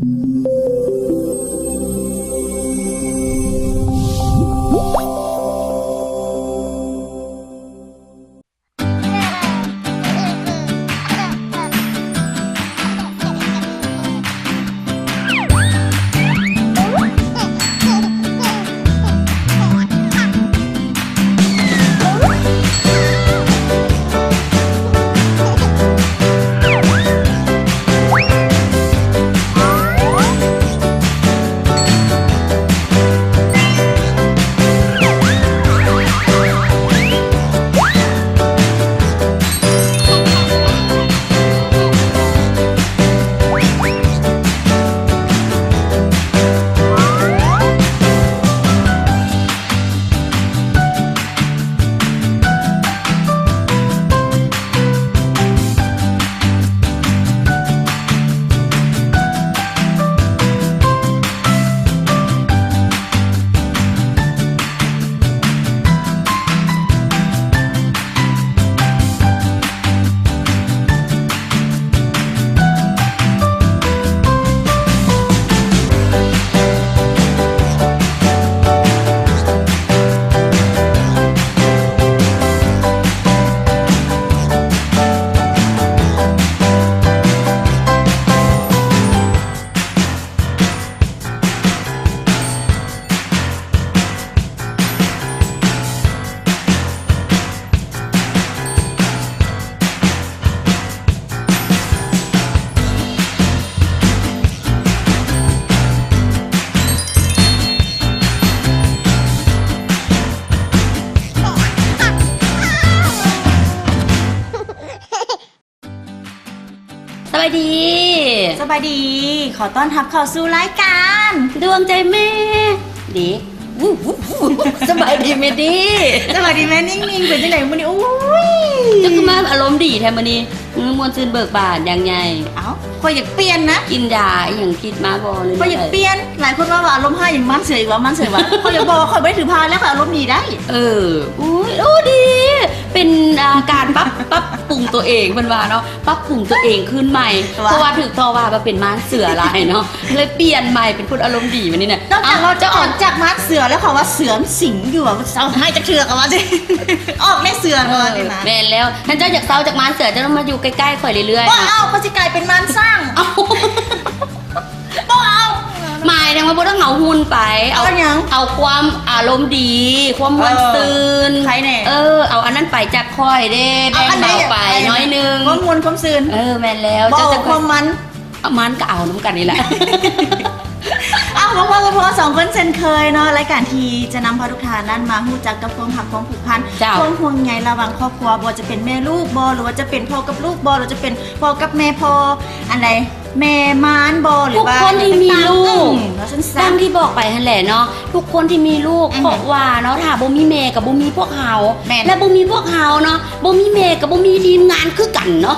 ສະບາຍດີ ສະບາຍດີ ຂໍຕ້ອນຮັບເຂົ້າສູ່ລາຍການດວງໃຈແມ່ ເດ້ ສະບາຍດີແມ່ດີ ສະບາຍດີແມ່ນິ້ງໆ ເປັນຈັ່ງໃດມື້ນີ້? ໂອ້ຍ ເຈົ້າຄືມາອາລົມດີແທ້ມື້ນີ້? ອື ມ່ວນຊື່ນເບີກບານຢ່າງໃຫຍ່. ເອົ້າ ຂ້ອຍຢາກປ່ຽນນະ. ກິນຢາອີ່ຫຍັງຜິດມາບໍ່ ຫຼື ຂ້ອຍຢາກປ່ຽນ. ຫຼາຍຄົນວ່າ ວ່າອາລົມຮ້າຍຫຍັງ ມານເສຍອີກວ່າ ມານເສຍວ່າ. ຂ້ອຍຢາກບອກ ຂ້ອຍບໍ່ໄດ້ຖືພາແລ້ວ ຂ້ອຍອາລົມດີໄດ້. ເອີ ໂອ້ຍ ໂອ້ ດີ ເປັນ ອ່າ ການປັບ ປັບປຸງຕົວເອງ ເພິ່ນວ່າເນາະ ປັບປຸງຕົວເອງຄືນໃໝ່ ວ່າ ເພາະວ່າຖືກຕໍ່ວ່າ ວ່າເປັນມານເສືອຫຼາຍເນາະ ເລີຍປ່ຽນໃໝ່ເປັນຄົນອາລົມດີບາດນີ້ນະ. ນອກຈາກວ່າຈະອອກຈາກມານເສືອແລ້ວ ເຂົາວ່າເສືອມັນສິງຢູ່ວ່າ ເຊົາຮ້າຍຈັກເທື່ອ ເຂົາວ່າຊິອອກແດ່ເສືອ ເຂົາວ່າຊີ້ນະ. ແມ່ນແລ້ວ ຄັນເຈົ້າຢາກເຊົາຈາກມານເສືອ ເຈົ້າຕ້ອງມາຢູ່ໃກ້ໆຂ້ອຍເລື້ອຍໆ. ບໍ່ເອົາ ຂ້ອຍຊິກາຍເປັນມານຊ້າງ. ເອົາ ບໍ່ເອົາ ໝາຍເຖິງວ່າບໍ່ຕ້ອງເອົາຫຸ່ນໄປ ເອົາຫຍັງ? ເອົາຄວາມອາລົມດີ ຄວາມມ່ວນຊື່ນ ເອີ ໃຄແນ່ ເອີ ເອົາອັນນັ້ນໄປຈາກຂ້ອຍເດ້ ແບ່ງເບົາໄປໜ້ອຍໜຶ່ງ ຄວາມມ່ວນຄວາມຊື່ນ. ເອີ ແມ່ນແລ້ວ ເຈົ້າຈະຄວາມມັນ ມັນກໍເອົານຳກັນນີ້ແຫຼະ. ເອົາ ມາພົບກັບພວກເຮົາສອງຄົນເຊັ່ນເຄີຍເນາະ ລາຍການທີ່ຈະນຳພາທຸກທ່ານນັ້ນມາຮູ້ຈັກກັບຄວາມຮັກ ຄວາມຜູກພັນ ເຈົ້າ ຄວາມຫ່ວງໃຍລະຫວ່າງຄອບຄົວ ບໍ່ວ່າຈະເປັນແມ່ລູກບໍ ຫຼືວ່າຈະເປັນພໍ່ກັບລູກບໍ ຫຼືຈະເປັນພໍ່ກັບແມ່ ພໍ່ອັນໃດ ແມ່ມານບໍ ຫຼືວ່າ ທຸກຄົນທີ່ມີລູກ ອືມ ວ່າຊັ້ນຊະ ດັ່ງທີ່ບອກໄປຫັ້ນແຫຼະເນາະ ທຸກຄົນທີ່ມີລູກ ອືຮຶ ເພາະວ່າເນາະ ຖ້າບໍ່ມີແມ່ກໍບໍ່ມີພວກເຮົາ ແມ່ນ ແລະບໍ່ມີພວກເຮົາເນາະ ບໍ່ມີແມ່ກໍບໍ່ມີທີມງານຄືກັນເນາະ.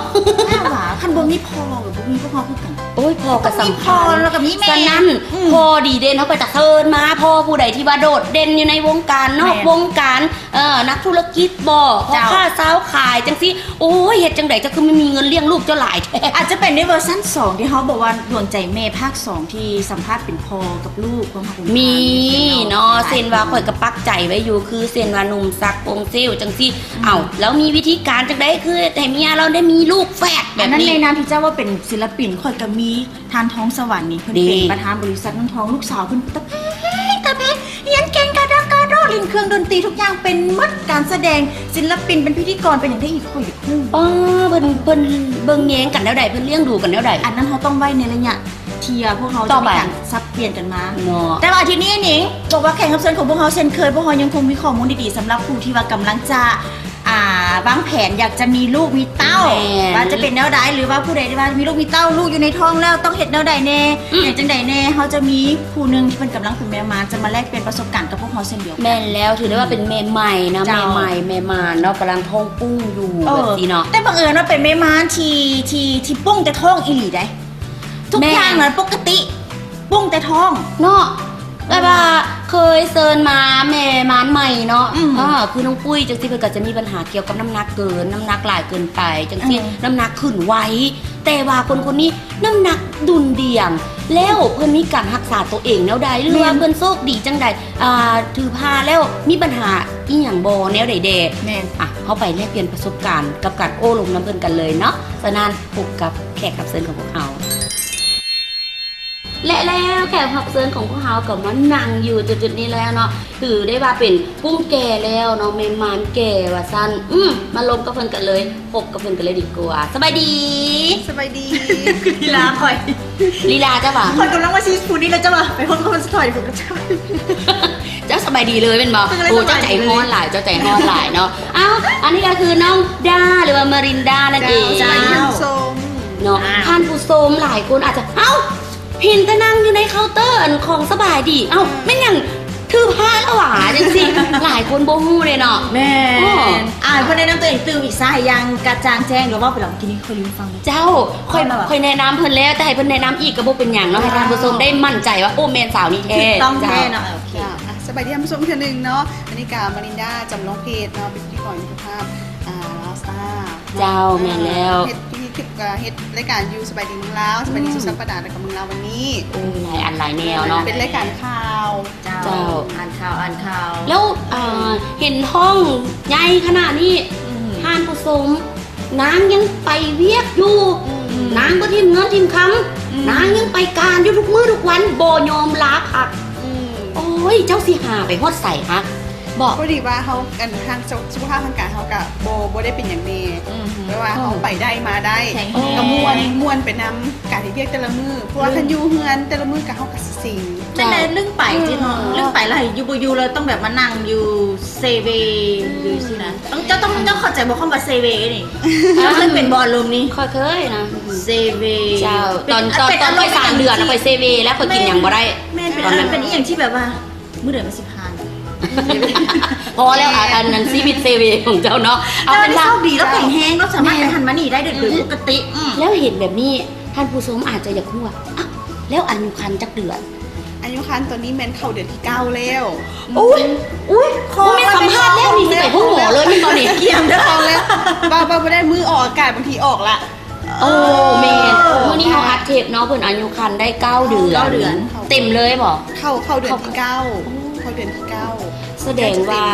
ຖ້າວ່າຄັນບໍ່ມີພໍ່ກໍບໍ່ມີພວກເຮົາຄືກັນ. ໂອ້ຍ ພໍ່ກໍສຳຄັນ ຕ້ອງມີພໍ່ແລ້ວກໍມີແມ່ ສະນັ້ນ ອືມ ພໍ່ດີເດັ່ນເຮົາກໍຈະເຊີນມາ ພໍ່ຜູ້ໃດທີ່ວ່າໂດດເດັ່ນຢູ່ໃນວົງການ ແມ່ນ ນອກວົງການ ເອີ ນັກທຸລະກິດບໍ ພໍ່ ເຈົ້າ ຄ້າຊາວຂາຍຈັ່ງຊີ້ ໂອ້ຍ ເຮັດຈັ່ງໃດເຈົ້າຄືມີເງິນລ້ຽງລູກເຈົ້າຫຼາຍແທ້? ອາດຈະເປັນໃນເວີຊັນສອງທີ່ເຮົາບອກວ່າດວງໃຈແມ່ພາກສອງ ທີ່ສຳພາດເປັນພໍ່ກັບລູກ ຄວາມຮັກ ມີເນາະ ເຊັ່ນວ່າຂ້ອຍກໍປັກໃຈໄວ້ຢູ່ ຄືເຊັ່ນວ່າໜຸ່ມສັກ ວົງເຊວ ຈັ່ງຊີ້ ອືມ ເອົ້າ ລາວມີວິທີການຈັ່ງໃດ ຄືເຮັດໃຫ້ເມຍລາວໄດ້ມີລູກແຝດແບບນີ້? ອັນນັ້ນໃນນາມທີ່ເຈົ້າວ່າເປັນສິນລະປິນ ຂ້ອຍກໍມີ ທ່ານທອງສະຫວັນນີ້ ເພິ່ນເປັນປະທານບໍລິສັດເງິນທອງ ລູກສາວເພິ່ນຕາແພງ ຕາແພງ ຮຽນເກັ່ງກະດອກກະໂດ ຫຼິ້ນເຄື່ອງດົນຕີ ທຸກຢ່າງເປັນໝົດ ການສະແດງ ສິນລະປິນ ເປັນພິທີກອນ ເປັນຫຍັງໄດ້ອີກ ຂ້ອຍຢາກຮູ້. ອໍ ເພິ່ນ ເພິ່ນເບິ່ງແຍງກັນແນວໃດ ເພິ່ນລ້ຽງດູກັນແນວໃດ? ອັນນັ້ນເຮົາຕ້ອງໄວ້ໃນໄລຍະທີ່ພວກເຮົາຈະມີການສັບປ່ຽນກັນມາເນາະ. ແຕ່ວ່າອາທິດນີ້ ນິງ ບອກວ່າແຂກຮັບເຊີນຂອງພວກເຮົາເຊັ່ນເຄີຍ ພວກເຮົາຍັງຄົງມີຂໍ້ມູນດີໆ ສຳລັບຜູ້ທີ່ວ່າກຳລັງຈະ ອ່າ ວາງແຜນຢາກຈະມີລູກມີເຕົ້າ ແມ່ນ ວ່າຈະເປັນແນວໃດ ຫຼືວ່າຜູ້ໃດທີ່ວ່າມີລູກມີເຕົ້າ ລູກຢູ່ໃນທ້ອງແລ້ວຕ້ອງເຮັດແນວໃດແນ່ ອືມ ເຮັດຈັ່ງໃດແນ່ ເຮົາຈະມີຜູ້ໜຶ່ງທີ່ເພິ່ນກຳລັງເປັນແມ່ມານ ຈະມາແລກປ່ຽນປະສົບການກັບພວກເຮົາເຊັ່ນດຽວກັນ. ແມ່ນແລ້ວ ຖືໄດ້ວ່າເປັນແມ່ໃໝ່ເນາະ ເຈົ້າ ແມ່ໃໝ່ ແມ່ມານເນາະ ກຳລັງທ້ອງປຸ້ງຢູ່ ເອີ ແບບຊີ້ເນາະ. ແຕ່ບັງເອີນວ່າເປັນແມ່ມານທີ່ ທີ່ ທີ່ປຸ້ງແຕ່ທ້ອງອີ່ຫຼີໃດ໋ ທຸກ ແມ່ນ ຢ່າງນັ້ນປົກກະຕິ ປຸ້ງແຕ່ທ້ອງເນາະ ແບບວ່າ ເຄີຍເຊີນມາແມ່ມານໃໝ່ເນາະ ອືມ ເອີ ຄືນ້ອງປຸ້ຍຈັ່ງຊີ້ ເພິ່ນກໍຈະມີບັນຫາກ່ຽວກັບນ້ຳໜັກເກີນ ນ້ຳໜັກຫຼາຍເກີນໄປຈັ່ງຊີ້ ເອີ ນ້ຳໜັກຂຶ້ນໄວ ແຕ່ວ່າຄົນຄົນນີ້ນ້ຳໜັກດຸ່ນດ່ຽງ ແລ້ວເພິ່ນມີການຮັກສາຕົວເອງແນວໃດ ຫຼືວ່າ ແມ່ນ ເພິ່ນໂຊກດີຈັ່ງໃດ ອ່າ ຖືພາແລ້ວມີບັນຫາອີ່ຫຍັງບໍ່ ແນວໃດແດ່? ແມ່ນ ອ່ະ ເຮົາໄປແລກປ່ຽນປະສົບການກັບການໂອ້ລົມນຳເພິ່ນກັນເລີຍເນາະ. ສະນັ້ນ ພົບກັບແຂກຮັບເຊີນຂອງພວກເຮົາ ແລະແລ້ວແຂກຮັບເຊີນຂອງພວກເຮົາກໍມານັ່ງຢູ່ຈຸດໆນີ້ແລ້ວເນາະ ຖືໄດ້ວ່າເປັນກຸ້ງແກ່ແລ້ວເນາະ ແມ່ມານແກ່ວ່າຊັ້ນ. ອືມ ມາລົມກັບເພິ່ນກັນເລີຍ ພົບກັບເພິ່ນກັນເລີຍດີກວ່າ. ສະບາຍດີ. ສະບາຍດີ. ຄືລີລາຂ້ອຍ ລີລາເຈົ້າຫວາ? ຂ້ອຍກຳລັງວ່າຊິພູດນີ້ແລ້ວເຈົ້າຫວາ? ໄປພົບກັບເພິ່ນສະຖອຍ ພົບກັບເຈົ້າ. ເຈົ້າສະບາຍດີເລີຍແມ່ນບໍ່? ໂອ້ ເຈົ້າໃຈຮ້ອນຫຼາຍ ເຈົ້າໃຈຮ້ອນຫຼາຍເນາະ. ເອົ້າ ອັນນີ້ກໍຄືນ້ອງດາ ຫຼືວ່າມາລິນດານັ້ນເອງ. ເຈົ້າ ສະບາຍດີທ່ານຜູ້ຊົມເນາະ. ທ່ານຜູ້ຊົມຫຼາຍຄົນອາດຈະ ເອົ້າ ເຫັນແຕ່ນັ່ງຢູ່ໃນເຄົາເຕີ ອັນ ຂອງສະບາຍດີ ເອົ້າ ແມ່ນຫຍັງຖືພາລະຫວາ ຈັ່ງຊີ້ ຫຼາຍຄົນບໍ່ຮູ້ເດ້ເນາະ. ແມ່ນ. ເອີ ອາ ເພິ່ນແນະນຳຕົວເອງຕື່ມອີກຊະ ໃຫ້ຢ່າງກະຈ່າງແຈ້ງ ຫຼືເວົ້າໄປແລ້ວ ເມື່ອກີ້ນີ້ຂ້ອຍລືມຟັງ. ເຈົ້າ ຂ້ອຍ ຂ້ອຍແນະນຳເພິ່ນແລ້ວ ແຕ່ໃຫ້ເພິ່ນແນະນຳອີກກໍບໍ່ເປັນຫຍັງເນາະ ໃຫ້ທ່ານຜູ້ຊົມໄດ້ໝັ້ນໃຈວ່າ ໂອ້ ແມ່ນສາວນີ້ແທ້. ຖືກຕ້ອງແທ້ເນາະ. ເຈົ້າ ໂອເຄ ອ່ະ ສະບາຍດີທ່ານຜູ້ຊົມອີກເທື່ອໜຶ່ງເນາະ. ອັນນີ້ກໍມາລິນດາ ຈຳລອງເພດເນາະ ເປັນພິທີກອນຢູ່ພາບ ອ່າ ລາວສະຕາ. ເຈົ້າ ແມ່ນແລ້ວ ເຮັດ ເຮັດ ເຮັດລາຍການຢູ່ສະບາຍດີເມືອງລາວ ສະບາຍດີສຸດສັບປະດາ ແລ້ວກໍເມືອງລາວວັນນີ້. ໂອ້ ຫຼາຍອັນຫຼາຍແນວເນາະ ເປັນລາຍການຂ່າວ. ເຈົ້າ ເຈົ້າ ອ່ານຂ່າວ ອ່ານຂ່າວ. ແລ້ວ ອ່າ ເຫັນທ້ອງໃຫຍ່ຂະໜາດນີ້ ທ່ານຜູ້ຊົມ ນາງຍັງໄປວຽກຢູ່ ນາງບໍ່ຖິ້ມເງິນຖິ້ມຄຳ ນາງຍັງໄປການຢູ່ທຸກມື້ທຸກວັນ ບໍ່ຍອມລາພັກ. ໂອ້ຍ ເຈົ້າຊິຫາໄປຮອດໃສຫະ? ບໍ່ ພໍດີວ່າເຮົາ ອັນ ທາງສຸຂະພາບທາງກາຍເຮົາກະບໍ່ ບໍ່ໄດ້ເປັນຫຍັງແດ່ ແຕ່ວ່າເຮົາໄປໄດ້ມາໄດ້ ກໍມ່ວນ ມ່ວນໄປນຳການເຮັດວຽກແຕ່ລະມື້ ເພາະວ່າຄັນຢູ່ເຮືອນແຕ່ລະມື້ກະ ເຮົາກະຊິເຊັງ. ແມ່ນແຫຼະ ລຶ້ງໄປ ເອີ ເນາະ ລຶ້ງໄປແລ້ວຢູ່ບໍ່ຢູ່ ແລ້ວຕ້ອງແບບມານັ່ງຢູ່ເຊເວຢູ່ຊີ້ນະ. ເຈົ້າຕ້ອງ ເຈົ້າເຂົ້າໃຈບໍ່ຄຳວ່າເຊເວນີ້? ເຈົ້າເຄີຍເປັນບໍ່ອາລົມນີ້? ຂ້ອຍເຄີຍນະ ເຊເວ. ເຈົ້າ ຕອນ ຕອນ ຕອນຂ້ອຍສາມເດືອນ ຂ້ອຍເຊເວແລ້ວ ຂ້ອຍກິນຫຍັງບໍ່ໄດ້. ແມ່ນ ເປັນ ເປັນອີ່ຫຍັງທີ່ແບບວ່າ ມື້ໃດມັນຊິຜ່ານ? ພໍແລ້ວ ອັນ ອັນນັ້ນຊີວິດເຊເວຂອງເຈົ້າເນາະ. ເອົາເປັນວ່າໂຊກດີ ລາວແຂງແຮງ ລາວສາມາດໄປຫັ້ນມານີ້ໄດ້ໂດຍ ໂດຍປົກກະຕິ. ແລ້ວເຫັນແບບນີ້ ທ່ານຜູ້ຊົມອາດຈະຢາກຮູ້ວ່າ ອ້າວ ແລ້ວອາຍຸຄັນຈັກເດືອນ? ອາຍຸຄັນຕອນນີ້ແມ່ນເຂົ້າເດືອນທີເກົ້າແລ້ວ. ອຸ້ຍ ອຸ້ຍ ບໍ່ແມ່ນສຳພາດແລ້ວນີ້ ຊິໄປໂຮງໝໍເລີຍແມ່ນບໍ່ນີ້? ກຽມເດີ ເອົາແລ້ວ ເວົ້າ ເວົ້າບໍ່ໄດ້ ມື້ອອກອາກາດບາງທີອອກລະ. ເອີ ແມ່ນ ມື້ນີ້ເຮົາອັດເທບເນາະ ເພິ່ນອາຍຸຄັນໄດ້ເກົ້າເດືອນ. ເກົ້າເດືອນ ເຕັມເລີຍບໍ່? ເຂົ້າ ເຂົ້າເດືອນທີເກົ້າ ເຂົ້າເດືອນທີເກົ້າ. ສະແດງວ່າ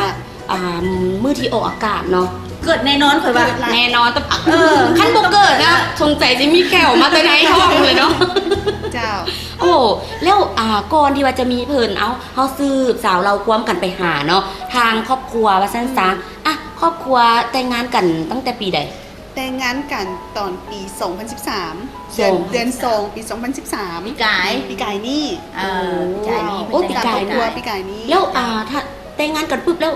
ອ່າ ມື້ທີ່ອອກອາກາດເນາະ ເກີດແນ່ນອນ ຂ້ອຍວ່າ ເກີດລະ ແນ່ນອນ. ເອີ ຄັນບໍ່ເກີດນະ ສົງໄສຊິມີແຂ້ວມາແຕ່ໃນທ້ອງເລີຍເນາະ. ເຈົ້າ ໂອ້ ແລ້ວ ອ່າ ກ່ອນທີ່ວ່າຈະມີເພິ່ນ ເອົາ ເຮົາສືບສາວເລົ່າຄວາມກັນໄປຫາເນາະ ທາງຄອບຄົວວ່າຊັ້ນຊະ. ອ່ະ ຄອບຄົວແຕ່ງງານກັນຕັ້ງແຕ່ປີໃດ? ແຕ່ງງານກັນຕອນປີສອງພັນສິບສາມ ເດືອນ ເດືອນສອງ ປີສອງພັນສິບສາມ ປີກາຍ ປີກາຍນີ້. ເອີ ປີກາຍນີ້ ໂອ້ ປີກາຍນີ້ ປີກາຍນີ້. ແລ້ວ ອ່າ ຖ້າແຕ່ງງານກັນປຶບແລ້ວ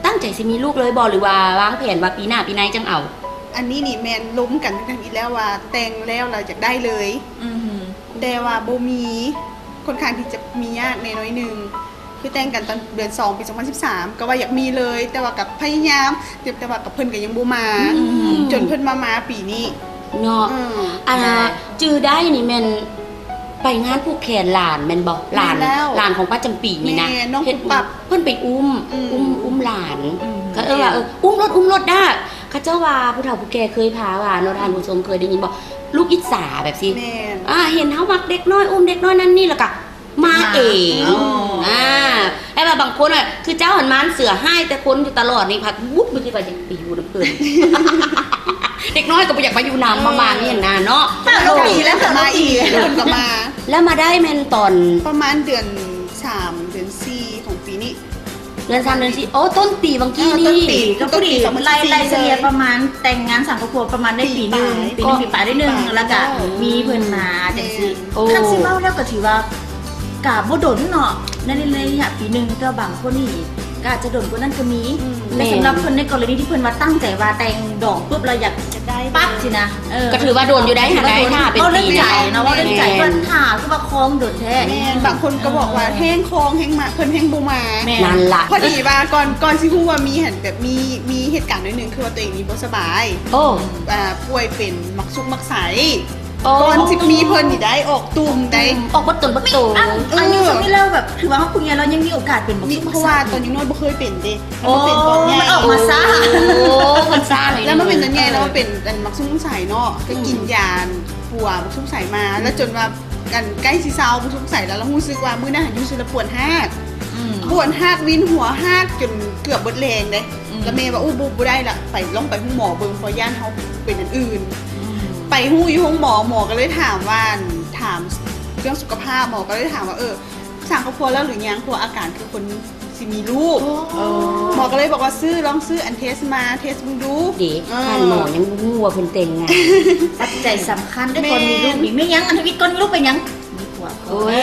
ຕັ້ງໃຈຊິມີລູກເລີຍບໍ່ ຫຼືວ່າວາງແຜນວ່າປີໜ້າປີໃນຈັ່ງເອົາ? ອັນນີ້ນີ້ແມ່ນລົມກັນຕັ້ງແຕ່ທຳອິດແລ້ວວ່າແຕ່ງແລ້ວລະຢາກໄດ້ເລີຍ ແຕ່ວ່າບໍ່ມີ ຄ່ອນຂ້າງທີ່ຈະມີຍາກແດ່ໜ້ອຍໜຶ່ງ. ຄືແຕ່ງກັນຕອນເດືອນສອງ ປີສອງພັນສິບສາມ ກໍວ່າຢາກມີເລີຍ ແຕ່ວ່າກໍພະຍາຍາມ ແຕ່ ແຕ່ວ່າກໍເພິ່ນກໍຍັງບໍ່ມາ ຈົນເພິ່ນມາ ມາປີນີ້ເນາະ. ເອີ ອັນ ຈື່ໄດ້ນີ້ແມ່ນໄປງານຜູກແຂນຫຼານແມ່ນບໍ່? ຫຼານ ຫຼານຂອງປ້າຈຳປີນີ້ນະ ເຮັດ ເພິ່ນໄປອຸ້ມ ອຸ້ມ ອຸ້ມຫຼານ ເຂົາເອີ້ນວ່າ ເອີ ອຸ້ມໂລດ ອຸ້ມໂລດດາ. ເຂົາເຈົ້າວ່າຜູ້ເຖົ້າຜູ້ແກ່ເຄີຍພາວ່າເນາະ ທ່ານຜູ້ຊົມເຄີຍໄດ້ຍິນບໍ່? ລູກອິດສາແບບຊີ້ ອ່າ ເຫັນເຮົາມັກເດັກນ້ອຍ ອຸ້ມເດັກນ້ອຍນັ້ນນີ້ ແລ້ວກະ ມາເອງ. ອ່າ ແຕ່ວ່າບາງຄົນອະ ຄືເຈົ້າຫັ້ນມານເສືອຮ້າຍແຕ່ຄົນຢູ່ຕະຫຼອດນີ້ ພັດວຸບ ບໍ່ຄິດວ່າຈະໄປຢູ່ນຳເພິ່ນ ເດັກນ້ອຍກໍບໍ່ຢາກມາຢູ່ນຳ ປະມານນີ້ຫັ້ນນະເນາະ. ແລ້ວກໍມາອີກ ແລ້ວກໍມາອີກ ເພິ່ນກໍມາ. ແລ້ວມາໄດ້ແມ່ນຕອນປະມານເດືອນສາມ ເດືອນສີ່ຂອງປີນີ້ ເດືອນສາມ ເດືອນສີ່ ໂອ້ ຕົ້ນປີຫວ່າງກີ້ນີ້ ກໍພໍດີ ໄລ່ ໄລ່ສະເລ່ຍປະມານແຕ່ງງານສ້າງຄອບຄົວປະມານໄດ້ປີໜຶ່ງ ປີໜຶ່ງ ປີປາຍໄດ້ໜຶ່ງ ແລ້ວກະມີເພິ່ນມາຈັ່ງຊີ້. ຄັນຊິເວົ້າແລ້ວກໍຖືວ່າ ກະບໍ່ດົນເນາະ ໃນ ໃນໄລຍະປີໜຶ່ງ ແຕ່ວ່າບາງຄົນນີ້ກະອາດຈະດົນກວ່ານັ້ນກໍມີ. ແຕ່ສຳລັບເພິ່ນໃນກໍລະນີທີ່ເພິ່ນວ່າຕັ້ງໃຈວ່າແຕ່ງດອງປຶບແລ້ວຢາກປັບຊີ້ນະ ກໍຖືວ່າດົນຢູ່ໄດ໋ຫັ້ນນະ ຖ້າເປັນປີເນາະ ເວົ້າເລື່ອງໃຈເນາະ ເວົ້າເລື່ອງໃຈ ຖ້າຄືວ່າຄອງດົນແທ້. ແມ່ນ ບາງຄົນກໍບອກວ່າແຮງຄອງແຮງມາ ເພິ່ນແຮງບໍ່ມາ. ນັ້ນລະ ພໍດີວ່າກ່ອນ ກ່ອນຊິຮູ້ວ່າມີຫັ້ນ ແບບມີ ມີເຫດການໜ້ອຍໜຶ່ງ ຄືວ່າຕົວເອງນີ້ບໍ່ສະບາຍ ໂອ້ ອ່າ ປ່ວຍເປັນໝາກສຸກໝາກໃສ. ກ່ອນຊິມີເພິ່ນນີ້ໄດ້ ອອກຕຸ່ມໄດ້ ອອກເບິດຕົນເບິດໂຕ. ເອີ ອາຍຸສ່ຳນີ້ແລ້ວ ແບບຖືວ່າເຮົາຜູ້ໃຫຍ່ແລ້ວ ຍັງມີໂອກາດເປັນບັກຊຸ່ມບັກໄຊ ເພາະວ່າຕອນຍັງນ້ອຍບໍ່ເຄີຍເປັນເດ້. ອໍ ມັນອອກມາຊ້າ. ໂອ້ ມັນຊ້າເລີຍ. ແລ້ວມາເປັນຕອນໃຫຍ່ແລ້ວ ເອີ ມາເປັນອັນບັກຊຸ່ມບັກໄຊເນາະ ກໍກິນ ອືມ ຢາປົວບັກຊຸ່ມບັກໄຊມາ ແລ້ວຈົນວ່າ ອັນໃກ້ຊິເຊົາບັກຊຸ່ມບັກໄຊແລ້ວ ລະຮູ້ສຶກວ່າມື້ນັ້ນຢູ່ຊື່ລະປວດຮາກ ອືມ ປວດຮາກ ວິນຫົວຮາກຈົນເກືອບເບິດແຮງເດ້. ອືມ ລະແມ່ວ່າ ໂອ້ ບໍ່ ບໍ່ໄດ້ລະ ໄປ ລອງໄປໂຮງໝໍເບິ່ງ ເພາະຢ້ານເຮົາເປັນອັນອື່ນ. ອືມ ໄປຮູ້ຢູ່ໂຮງໝໍ ໝໍກໍເລີຍຖາມວ່າ ອັນ ຖາມເລື່ອງສຸຂະພາບ ໝໍກໍເລີຍຖາມວ່າ ເອີ ສ້າງຄອບຄົວແລ້ວຫຼືຍັງ? ເພາະວ່າອາການຄືຄົນຊິມີລູກ. ໂອ້ ໝໍກໍເລີຍບອກວ່າ ຊື້ ລອງຊື້ອັນເທສມາ ເທສເບິ່ງດູ. ເດ້ ເອີ ຄັນໝໍຍັງບໍ່ຮູ້ວ່າເພິ່ນແຕ່ງງານ. ປັດໄຈສຳຄັນເດ້ ແມ່ນ ກ່ອນມີລູກນີ້ ແມ່ນຫຍັງ? ອັນທຳອິດ ກ່ອນມີລູກເປັນຫຍັງ? ມີຜົວ. ໂອ້ຍ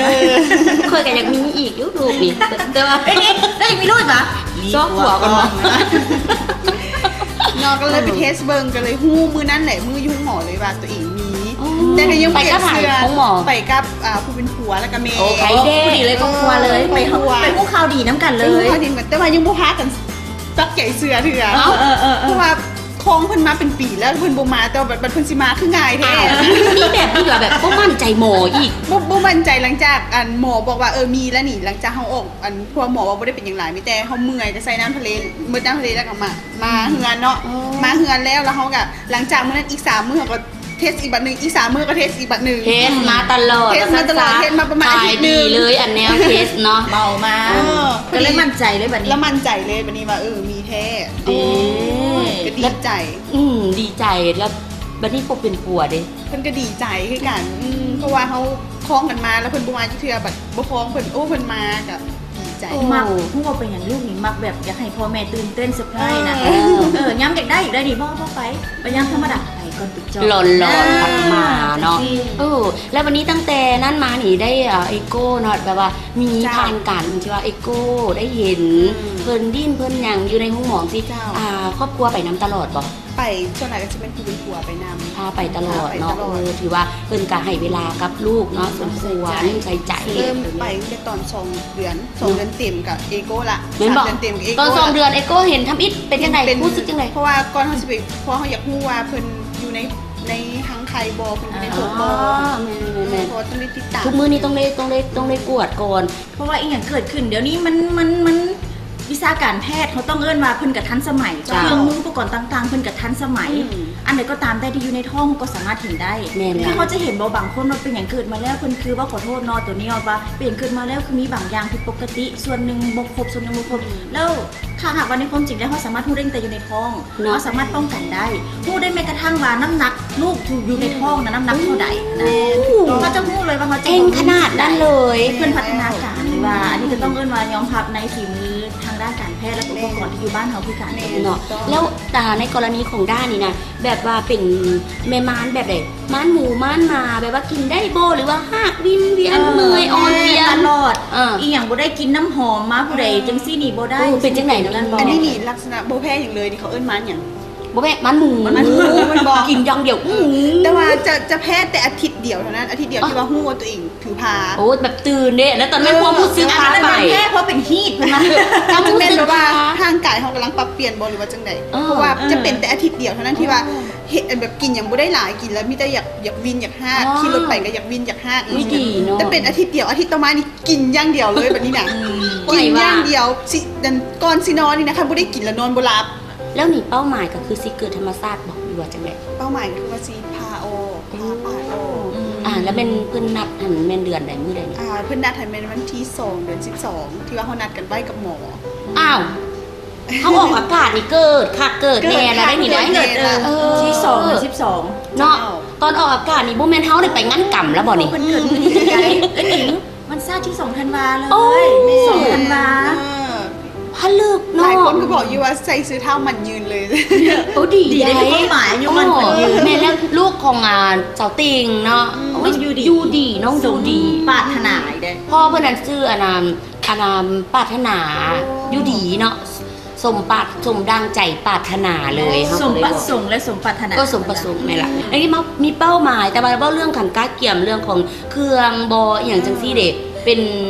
ຂ້ອຍກໍຢາກມີອີກຢູ່ລູກນີ້ ແຕ່ວ່າ ເອີຍ ນີ້ ເອີຍ ມີລູກອີກຫວາ? ມີຜົວກ່ອນ. ເນາະ ກໍເລີຍໄປເທສເບິ່ງ ກໍເລີຍຮູ້ມື້ນັ້ນແຫຼະ ມື້ຢູ່ໂຮງໝໍເລີຍວ່າຕົວເອງມີ. ອໍ ແຕ່ກໍຍັງບໍ່ຢາກເຊື່ອ. ໄປກັບໃຜ? ໂຮງໝໍ? ໄປກັບ ອ່າ ຜູ້ເປັນຜົວ ແລ້ວກໍແມ່. ໂອ້ ໃຜເດ້? ພໍດີເລີຍ ຄອບຄົວເລີຍ ໄປ ໄປຮູ້ຂ່າວດີນຳກັນເລີຍ. ໄປຮູ້ຂ່າວດີນຳກັນ ແຕ່ວ່າຍັງບໍ່ພາກັນປັກໃຈເຊື່ອເທື່ອ. ເອີ ເອີ ເອີ ເພາະວ່າ ຄອງເພິ່ນມາເປັນປີແລ້ວ ເພິ່ນບໍ່ມາ ແຕ່ວ່າບັດເພິ່ນຊິມາຄືງ່າຍແທ້. ອ້າວ ມີແບບນີ້ວ່າແບບບໍ່ໝັ້ນໃຈໝໍອີກ. ບໍ່ ບໍ່ໝັ້ນໃຈ ຫຼັງຈາກ ອັນ ໝໍບອກວ່າ ເອີ ມີແລ້ວນີ້ ຫຼັງຈາກເຮົາອອກ ອັນ ພວກໝໍວ່າບໍ່ໄດ້ເປັນຫຍັງຫຼາຍ ມີແຕ່ເຮົາເມື່ອຍ ກໍໃສ່ນ້ຳທະເລ ໝົດນ້ຳທະເລແລ້ວກໍມາ ມາເຮືອນເນາະ. ອໍ ມາເຮືອນແລ້ວ ແລ້ວເຮົາກໍ ຫຼັງຈາກມື້ນັ້ນອີກສາມມື້ ເຮົາກໍເທສອີກບາດໜຶ່ງ ອີກສາມມື້ກໍເທສອີກບາດໜຶ່ງ. ເທສມາຕະຫຼອດ ເທສມາຕະຫຼອດ ເທສມາປະມານອາທິດໜຶ່ງ ຂາຍດີເລີຍ ອັນແນວເທສເນາະ. ເວົ້າມາ ເອີ ກໍເລີຍໝັ້ນໃຈເລີຍບາດນີ້ ແລ້ວໝັ້ນໃຈເລີຍບາດນີ້ວ່າ ເອີ ມີ ແທ້. ເອີ ກໍດີໃຈ. ອືມ ດີໃຈ. ແລ້ວບັດນີ້ຜູ້ເປັນຜົວເດ້? ເພິ່ນກໍດີໃຈຄືກັນ ອືມ ເພາະວ່າເຮົາຄອງກັນມາ ແລ້ວເພິ່ນບໍ່ມາຈັກເທື່ອ ບັດບໍ່ຄອງເພິ່ນ ໂອ້ ເພິ່ນມາກໍດີໃຈ. ໂອ້ ມັກ ຮູ້ວ່າເປັນຫຍັງລູກນີ້ມັກແບບຢາກໃຫ້ພໍ່ແມ່ຕື່ນເຕັ້ນ ເຊີໄພຣສ໌ນະ. ເອີ ເອີ ຍາມຢາກໄດ້ ຢາກໄດ້ນີ້ ບໍ່ ບໍ່ໄປ ໄປຍາມທຳມະດາ ໄປກ່ອນ ຕິດຈອບ ຫຼອນໆ ອ່າ ກັບມາເນາະ. ເອີ ແລ້ວບັດນີ້ຕັ້ງແຕ່ນັ້ນມານີ້ໄດ້ ເອີ ເອໂກເນາະ ແບບວ່າ ມີ ເຈົ້າ ຜ່ານການທີ່ວ່າເອໂກໄດ້ເຫັນ ອືມ ເພິ່ນດີ້ນເພິ່ນຫຍັງຢູ່ໃນໂຮງໝໍຊີ້ ເຈົ້າ ອ່າ ຄອບຄົວໄປນຳຕະຫຼອດບໍ່? ໄປ ສ່ວນຫຼາຍກໍຊິເປັນຜູ້ເປັນຜົວໄປນຳ ພາໄປຕະຫຼອດເນາະ. ພາໄປຕະຫຼອດ. ເອີ ຖືວ່າເພິ່ນກໍໃຫ້ເວລາກັບລູກເນາະ ອືມ ສົມຄວນ ໃສ່ໃຈ. ເລີ່ມໄປຕັ້ງແຕ່ຕອນສອງເດືອນ ສອງເດືອນເຕັມກໍເອໂກລະ ແມ່ນບໍ່? ສາມເດືອນເຕັມກໍເອໂກລະ. ຕອນສອງເດືອນເອໂກເຫັນທຳອິດ ເປັນຈັ່ງໃດ? ເປັນ ຮູ້ສຶກຈັ່ງໃດ? ເພາະວ່າກ່ອນເຮົາຊິໄປ ເພາະເຮົາຢາກຮູ້ວ່າເພິ່ນຢູ່ໃນ ໃນຮັງໄຂ່ບໍ່ ເພິ່ນຢູ່ໃນຖົງບໍ່. ອໍ ແມ່ນໆໆ ເອີ ເພາະວ່າຕ້ອງໄດ້ຕິດຕາມ ທຸກມື້ນີ້ຕ້ອງໄດ້ ຕ້ອງໄດ້ ຕ້ອງໄດ້ກວດກ່ອນ ເພາະວ່າອີ່ຫຍັງເກີດຂຶ້ນດຽວນີ້ ມັນ ມັນ ມັນ ວິຊາການແພດ ເຮົາຕ້ອງເອີ້ນວ່າເພິ່ນກະທັນສະໄໝ ເຈົ້າ ເຄື່ອງມືອຸປະກອນຕ່າງໆ ເພິ່ນກະທັນສະໄໝ. ອືມ ອັນໃດກໍຕາມແຕ່ທີ່ຢູ່ໃນທ້ອງກໍສາມາດເຫັນໄດ້. ແມ່ນ ຄືເຮົາຈະເຫັນບໍ່ ບາງຄົນວ່າເປັນຫຍັງເກີດມາແລ້ວ ເພິ່ນຄືເວົ້າ ຂໍໂທດເນາະ ໂຕນີ້ວ່າເປັນຫຍັງເກີດມາແລ້ວ ຄືມີບາງຢ່າງຜິດປົກກະຕິ ສ່ວນໜຶ່ງບໍ່ຄົບ ສ່ວນໜຶ່ງບໍ່ຄົບ. ອືມ ແລ້ວ ຖ້າຫາກວ່າໃນຄວາມຈິງແລ້ວ ເຮົາສາມາດຮູ້ໄດ້ຕັ້ງແຕ່ຢູ່ໃນທ້ອງ ເນາະ ເຮົາສາມາດປ້ອງກັນໄດ້ ຮູ້ໄດ້ແມ້ກະທັ່ງວ່ານ້ຳໜັກລູກທີ່ຢູ່ໃນທ້ອງນະ ອືມ ນ້ຳໜັກເທົ່າໃດນະ. ໂອ້ ເຮົາຈະຮູ້ເລີຍວ່າເຮົາຈະ ເກັ່ງຂະໜາດນັ້ນເລີຍ. ເພິ່ນພັດທະນາການ ຫຼືວ່າ ອືມ ອັນນີ້ກໍຕ້ອງເອີ້ນວ່າຍອມຮັບໃນຝີມືທາງດ້ານການແພດ ແລະ ແມ່ນ ອຸປະກອນທີ່ຢູ່ບ້ານເຮົາຄືກັນ ແມ່ນ ເນາະ. ແລ້ວ ອ່າ ໃນກໍລະນີຂອງດ້ານນີ້ນະ ແບບວ່າເປັນແມ່ມ່ານແບບໃດ? ມ່ານໝູ ມ່ານໝາ ແບບວ່າກິນໄດ້ບໍ່ ຫຼືວ່າຮາກ ວິນວຽນ ເອີ ເມື່ອຍ ອ່ອນເພຍ ຕະຫຼອດ ເອີ ອີ່ຫຍັງບໍ່ໄດ້ ກິນນ້ຳຫອມມາຜູ້ໃດ ເອີ ຈັ່ງຊີ້ນີ້ບໍ່ໄດ້. ເອີ ເປັນຈັ່ງໃດ? ອັນນີ້ນີ້ລັກສະນະບໍ່ແພ້ຫຍັງເລີຍ ນີ້ເຂົາເອີ້ນມ່ານຫຍັງ? ບໍ່ແພ້ ມ່ານໝູ ໝູ ແມ່ນບໍ່? ກິນຢ່າງດຽວ ໝູ ແຕ່ວ່າຈະ ຈະແພ້ແຕ່ອາທິດດຽວເທົ່ານັ້ນ ອາທິດດຽວ ອໍ ທີ່ວ່າຮູ້ວ່າຕົວເອງຖືພາ. ໂອ້ ແບບຕື່ນເດ້ ແລ້ວຕອນນັ້ນ ເອີ ຄວາມຮູ້ສຶກ ແຕ່ວ່າ ພາໄປ ແມ່ນແພ້ເພາະເປັນຮີດ ເພິ່ນວ່າ ມັນຈະແມ່ນແບບວ່າຮ່າງກາຍເຮົາກຳລັງປັບປ່ຽນບໍ່ ຫຼືວ່າຈັ່ງໃດ? ເອີ ເພາະວ່າ ເອີ ຈະເປັນແຕ່ອາທິດດຽວເທົ່ານັ້ນ ເອີ ທີ່ວ່າ ເຮັດ ແບບກິນຫຍັງບໍ່ໄດ້ຫຼາຍ ກິນແລ້ວມີແຕ່ຢາກ ຢາກວິນ ຢາກຮາກ ອໍ ຂີ່ລົດໄປກໍຢາກວິນ ຢາກຮາກ. ອຸ້ຍ ດີເນາະ ແຕ່ເປັນອາທິດດຽວ ອາທິດຕໍ່ມານີ້ກິນຢ່າງດຽວເລີຍບັດນີ້ນະ. ອືມ ກິນຢ່າງດຽວ ຊິ ນັ້ນ ກ່ອນຊິນອນນີ້ນະ ຄັນບໍ່ໄດ້ກິນແລ້ວນອນບໍ່ຫຼັບ. ແລ້ວນີ້ເປົ້າໝາຍກໍຄືຊິເກີດທຳມະຊາດບໍ່ ຫຼືວ່າຈັ່ງໃດ? ເປົ້າໝາຍກໍຄືວ່າຊິຜ່າອອກ ຜ່າປາດອອກ. ອືມ ອ່າ ແລ້ວແມ່ນເພິ່ນນັດຫັ້ນແມ່ນເດືອນໃດ ມື້ໃດນີ້? ອ່າ ເພິ່ນນັດໃຫ້ແມ່ນວັນທີສອງ ເດືອນສິບສອງ ທີ່ວ່າເຮົານັດກັນໄວ້ກັບໝໍ. ອ້າວ ເຮົາອອກອາກາດນີ້ເກີດຄັກເກີດແນ່ລະໄດ໋ນີ້ໄດ໋. ເອີ ທີສອງ ສິບສອງ ເນາະ ເຈົ້າ ຕອນອອກອາກາດນີ້ບໍ່ແມ່ນເຮົາໄດ້ໄປງານກຳລະບໍ່ນີ້? ເພິ່ນເກີດມື້ນີ້ໄດ໋ ເອີ ນີ້ ວັນຊາດທີສອງທັນວາເລີຍ. ໂອ້ຍ ສອງທັນວາ ເອີ ພະລຶກເນາະ. ຫຼາຍຄົນກໍບອກຢູ່ວ່າໃສ່ຊື່ທ້າວໝັ້ນຍືນເລີຍ. ໂອ້ ດີ ດີເດ ໄດ໋ ຄວາມໝາຍອາຍຸໝັ້ນຍືນ. ໂອ້ ແມ່ນແລ້ວ ລູກຂອງ ອ່າ ສາວຕິ່ງເນາະ. ອືມ ໂອ້ຍ ຢູ່ດີ ຢູ່ດີ ນ້ອງຢູ່ດີ ສົມປາດຖະໜາເດ້. ພໍ່ເພິ່ນນັ້ນຊື່ ອັນ ອັນ ປາດຖະໜາ ໂອ້ ຢູ່ດີເນາະ ສົມປາດ ສົມດັ່ງໃຈປາດຖະໜາເລີຍ. ເຮົາກໍເລີຍບອກ ສົມປະສົງ ແລະ ສົມປາດຖະໜາ ກໍສົມປະສົງແມ່ນລະ. ອັນນີ້ມາ ມີເປົ້າໝາຍ ແຕ່ວ່າເວົ້າເລື່ອງການກະກຽມ ເລື່ອງຂອງເຄື່ອງບໍ່ ອີ່ຫຍັງຈັ່ງຊີ້ເດ ເປັນ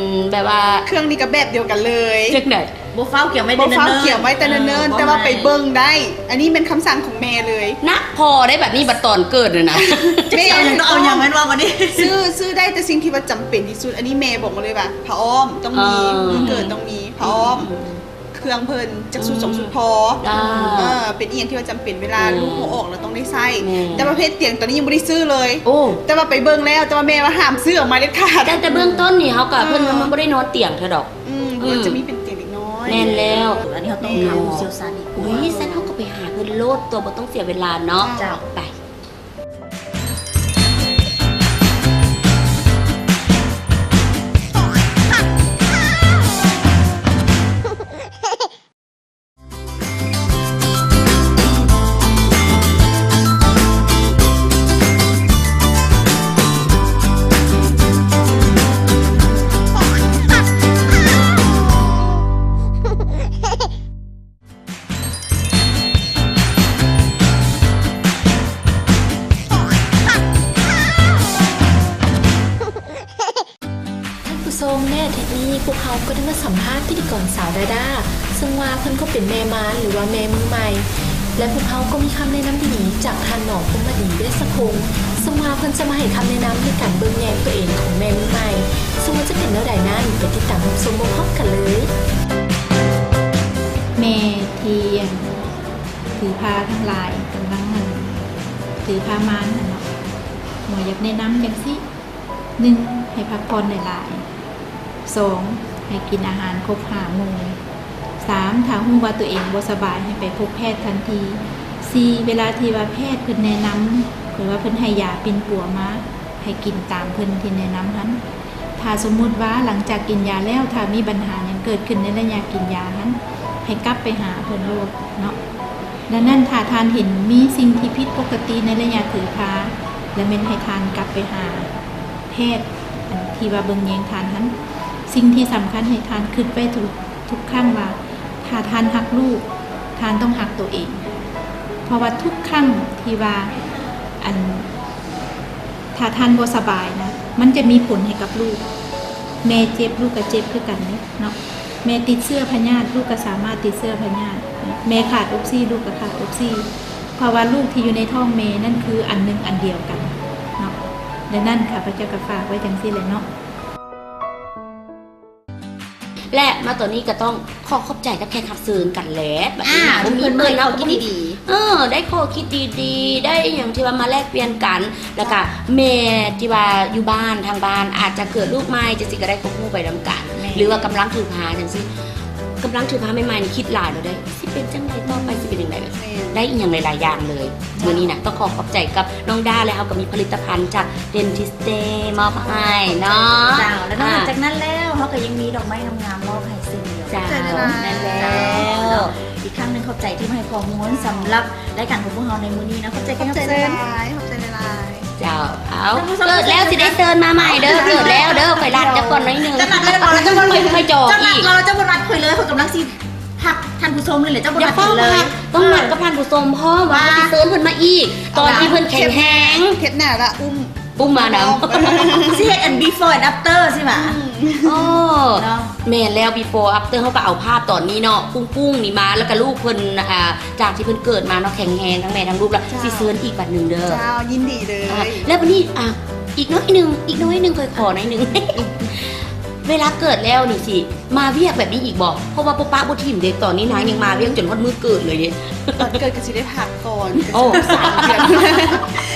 ແບບວ່າ ເຄື່ອງນີ້ກໍແບບດຽວກັນເລີຍ. ຈັ່ງໃດ? ບໍ່ຟ້າວກຽມໄວ້ ບໍ່ຟ້າວກຽມໄວ້ແຕ່ເນີນໆ ເອີ ແຕ່ວ່າໄປເບິ່ງໄດ້. ອັນນີ້ແມ່ນຄຳສັ່ງຂອງແມ່ເລີຍ. ໜັກພໍໄດ້ບັດນີ້ ບັດຕອນເກີດນີ້ນະ ແມ່ເອົາຫຍັງເອົາຫຍັງແມ່ນວ່າບັດນີ້ ຊື້ ຊື້ໄດ້ແຕ່ສິ່ງທີ່ວ່າຈຳເປັນທີ່ສຸດ. ອັນນີ້ແມ່ບອກມາເລີຍວ່າ ຜ້າອ້ອມຕ້ອງມີ ເອີ ວັນເກີດຕ້ອງມີຜ້າອ້ອມ ເຄື່ອງເພິ່ນຈັກຊຸດ ອືມ ສອງຊຸດພໍ ອ່າ ເອີ ເປັນອີ່ຫຍັງທີ່ວ່າຈຳເປັນເວລາ ແມ່ນ ລູກເຮົາອອກແລ້ວຕ້ອງໄດ້ໃຊ້. ແມ່ນ ແຕ່ວ່າເພດຕຽງຕອນນີ້ຍັງບໍ່ໄດ້ຊື້ເລີຍ. ໂອ້ ແຕ່ວ່າໄປເບິ່ງແລ້ວ ແຕ່ວ່າແມ່ວ່າຫ້າມຊື້ອອກມາເດັດຂາດ. ແຕ່ ແຕ່ເບື້ອງຕົ້ນນີ້ເຮົາກໍ ເອີ ເພິ່ນ ມັນບໍ່ໄດ້ນອນຕຽງເທື່ອດອກ. ອືມ ອືມ ມັນຈະມີເປັນຕຽງເດັກນ້ອຍ. ແມ່ນແລ້ວ ອັນນີ້ເຮົາຕ້ອງຖາມຜູ້ຊ່ຽວຊານອີກ. ໂອ້ຍ ຊັ້ນເຮົາກໍໄປຫາເພິ່ນໂລດຕົວະ ບໍ່ຕ້ອງເສຍເວລາເນາະ. ເຈົ້າ ໄປ. ທ່ານຜູ້ຊົມ ໃນອາທິດນີ້ ພວກເຮົາກໍໄດ້ມາສຳພາດພິທີກອນສາວດາດາ ເຊິ່ງວ່າເພິ່ນກໍເປັນແມ່ມານ ຫຼືວ່າແມ່ມືໃໝ່ ແລະ ພວກເຮົາກໍມີຄຳແນະນຳດີໆຈາກທ່ານໝໍພົມມະດີ ເວດສະພົງ ເຊິ່ງວ່າເພິ່ນຈະມາໃຫ້ຄຳແນະນຳໃນການເບິ່ງແຍງຕົວເອງຂອງແມ່ມືໃໝ່ ເຊິ່ງວ່າຈະເປັນແນວໃດນັ້ນ ໄປຕິດຕາມຮັບຊົມພ້ອມໆກັນເລີຍ. ແມ່ທີ່ ອັນ ຖືພາທັງຫຼາຍກຳລັງ ອັນ ຖືພາມານຫັ້ນເນາະ ໝໍຢາກແນະນຳຈັ່ງຊີ້. ໜຶ່ງ ໃຫ້ພັກຜ່ອນຫຼາຍໆ. ສອງ ໃຫ້ກິນອາຫານຄົບຫ້າໝູ່. ສາມ ຖ້າຮູ້ວ່າຕົວເອງບໍ່ສະບາຍ ໃຫ້ໄປພົບແພດທັນທີ. ສີ່ ເວລາທີ່ວ່າແພດເພິ່ນແນະນຳ ຫຼືວ່າເພິ່ນໃຫ້ຢາປິ່ນປົວມາ ໃຫ້ກິນຕາມເພິ່ນທີ່ແນະນຳຫັ້ນ. ຖ້າສົມມຸດວ່າຫຼັງຈາກກິນຢາແລ້ວ ຖ້າມີບັນຫາຫຍັງເກີດຂຶ້ນໃນໄລຍະກິນຢາຫັ້ນ ໃຫ້ກັບໄປຫາເພິ່ນໂລດເນາະ. ດັ່ງນັ້ນ ຖ້າທ່ານເຫັນມີສິ່ງທີ່ຜິດປົກກະຕິໃນໄລຍະຖືພາ ແລະ ແມ່ນໃຫ້ທ່ານກັບໄປຫາແພດ ອັນທີ່ວ່າເບິ່ງແຍງທ່ານຫັ້ນ. ສິ່ງທີ່ສຳຄັນໃຫ້ທ່ານຄິດໄວ້ທຸກ ທຸກຄັ້ງວ່າ ຖ້າທ່ານຮັກລູກ ທ່ານຕ້ອງຮັກຕົວເອງ. ເພາະວ່າທຸກຄັ້ງທີ່ວ່າ ອັນ ຖ້າທ່ານບໍ່ສະບາຍນະ ມັນຈະມີຜົນໃຫ້ກັບລູກ. ແມ່ເຈັບ ລູກກໍເຈັບຄືກັນເດ້ເນາະ. ແມ່ຕິດເຊື້ອພະຍາດ ລູກກໍສາມາດຕິດເຊື້ອພະຍາດ. ແມ່ຂາດອົກຊີ ລູກກໍຂາດອົກຊີ ເພາະວ່າລູກທີ່ຢູ່ໃນທ້ອງແມ່ນັ້ນຄືອັນໜຶ່ງອັນດຽວກັນເນາະ. ດັ່ງນັ້ນ ຂ້າພະເຈົ້າກໍຝາກໄວ້ຈັ່ງຊີ້ແຫຼະເນາະ. ແລະ ມາຕອນນີ້ກໍຕ້ອງຂໍຂອບໃຈກັບແຂກຮັບເຊີນກັນແຫຼະ. ບັດນີ້ ອ່າ ບໍ່ມີເພິ່ນເນາະ ເພິ່ນເວົ້າດີໆ ເອີ ໄດ້ຂໍ້ຄິດດີໆ ໄດ້ອີ່ຫຍັງທີ່ວ່າມາແລກປ່ຽນກັນ ແລ້ວກະແມ່ທີ່ວ່າຢູ່ບ້ານ ທາງບ້ານອາດຈະເກີດລູກໃໝ່ຈັ່ງຊີ້ ກໍໄດ້ຄວາມຮູ້ໄປນຳກັນ ແມ່ນ ຫຼືວ່າກຳລັງຖືພາຈັ່ງຊີ້ ກຳລັງຖືພາໃໝ່ໆ ນີ້ຄິດຫຼາຍແລ້ວເດ້ ຊິເປັນຈັ່ງໃດຕໍ່ໄປ ຊິເປັນຈັ່ງໃດ ແມ່ນ ໄດ້ອີ່ຫຍັງຫຼາຍໆຢ່າງເລີຍ. ເຈົ້າ ມື້ນີ້ນະ ຕ້ອງຂໍຂອບໃຈກັບນ້ອງດ້າ ແລະ ເຮົາກໍມີຜະລິດຕະພັນຈາກ Dentiste ມອບໃຫ້ເນາະ. ເຈົ້າ ແລະ ນອກຈາກນັ້ນແລ້ວ ເຮົາກໍຍັງມີດອກໄມ້ງາມໆມອບໃຫ້ເຊັ່ນດຽວກັນ. ເຈົ້າ ແມ່ນແລ້ວ ເຈົ້າ ເນາະ. ອີກຄັ້ງໜຶ່ງຂອບໃຈທີ່ມາໃຫ້ຂໍ້ມູນສຳລັບ ລາຍການຂອງພວກເຮົາໃນມື້ນີ້ເນາະ. ຂອບໃຈ ຂອບໃຈຫຼາຍໆ ຂອບໃຈຫຼາຍໆ. ເຈົ້າ ເອົາ ທ່ານຜູ້ຊົມ ເກີດແລ້ວຊິໄດ້ເຊີນມາໃໝ່ເດີ ເກີດແລ້ວເດີ. ຂ້ອຍລັດເຈົ້າກ່ອນໜ້ອຍໜຶ່ງ ເຈົ້ານັດແລ້ວບໍ່? ເຈົ້າບໍ່ໄດ້ ຂ້ອຍຈ່ອອີກ ເຈົ້ານັດແລ້ວ ເຈົ້າບໍ່ນັດຂ້ອຍເລີຍ. ຂ້ອຍກຳລັງຊິທັກທ່ານຜູ້ຊົມນີ້ແຫຼະ ເຈົ້າບໍ່ນັດຂ້ອຍເລີຍ. ຕ້ອງນັດກັບທ່ານຜູ້ຊົມພ້ອມວ່າ ວ່າ ຊິເຊີນເພິ່ນມາອີກ ຕອນທີ່ເພິ່ນແຂງແຮງ. ເຮັດໜ້າລະ ອຸ້ມ ປຸ້ມມານຳ ຊິເຮັດອັນ before and after ຊິຫວາ? ອືມ ໂອ້ ເນາະ ແມ່ນແລ້ວ before after ເຮົາກໍເອົາພາບຕອນນີ້ເນາະ ປຸ້ງໆນີ້ມາ ແລ້ວກໍລູກເພິ່ນ ອ່າ ຈາກທີ່ເພິ່ນເກີດມາເນາະ ແຂງແຮງທັງແມ່ທັງລູກ ແລ້ວ ເຈົ້າ ຊິເຊີນອີກບັດໜຶ່ງເດີ. ເຈົ້າ ຍິນດີເລີຍ. ອ່າ ແລ້ວບັດນີ້ ອ່າ ອີກໜ້ອຍໜຶ່ງ ອີກໜ້ອຍໜຶ່ງ ຂ້ອຍຂໍໜ້ອຍໜຶ່ງ ເວລາເກີດແລ້ວນີ້ຊິມາວຽກແບບນີ້ອີກບໍ່? ເພາະວ່າບໍ່ປະບໍ່ຖິ້ມເດ້ ຕອນນີ້ນາງຍັງມາວຽກຈົນຮອດມື້ເກີດເລີຍເດ້. ຕອນເກີດກໍຊິໄດ້ພັກ ກ່ອນ ໂອ້ ກໍຊິໄດ້ສາມເດືອນ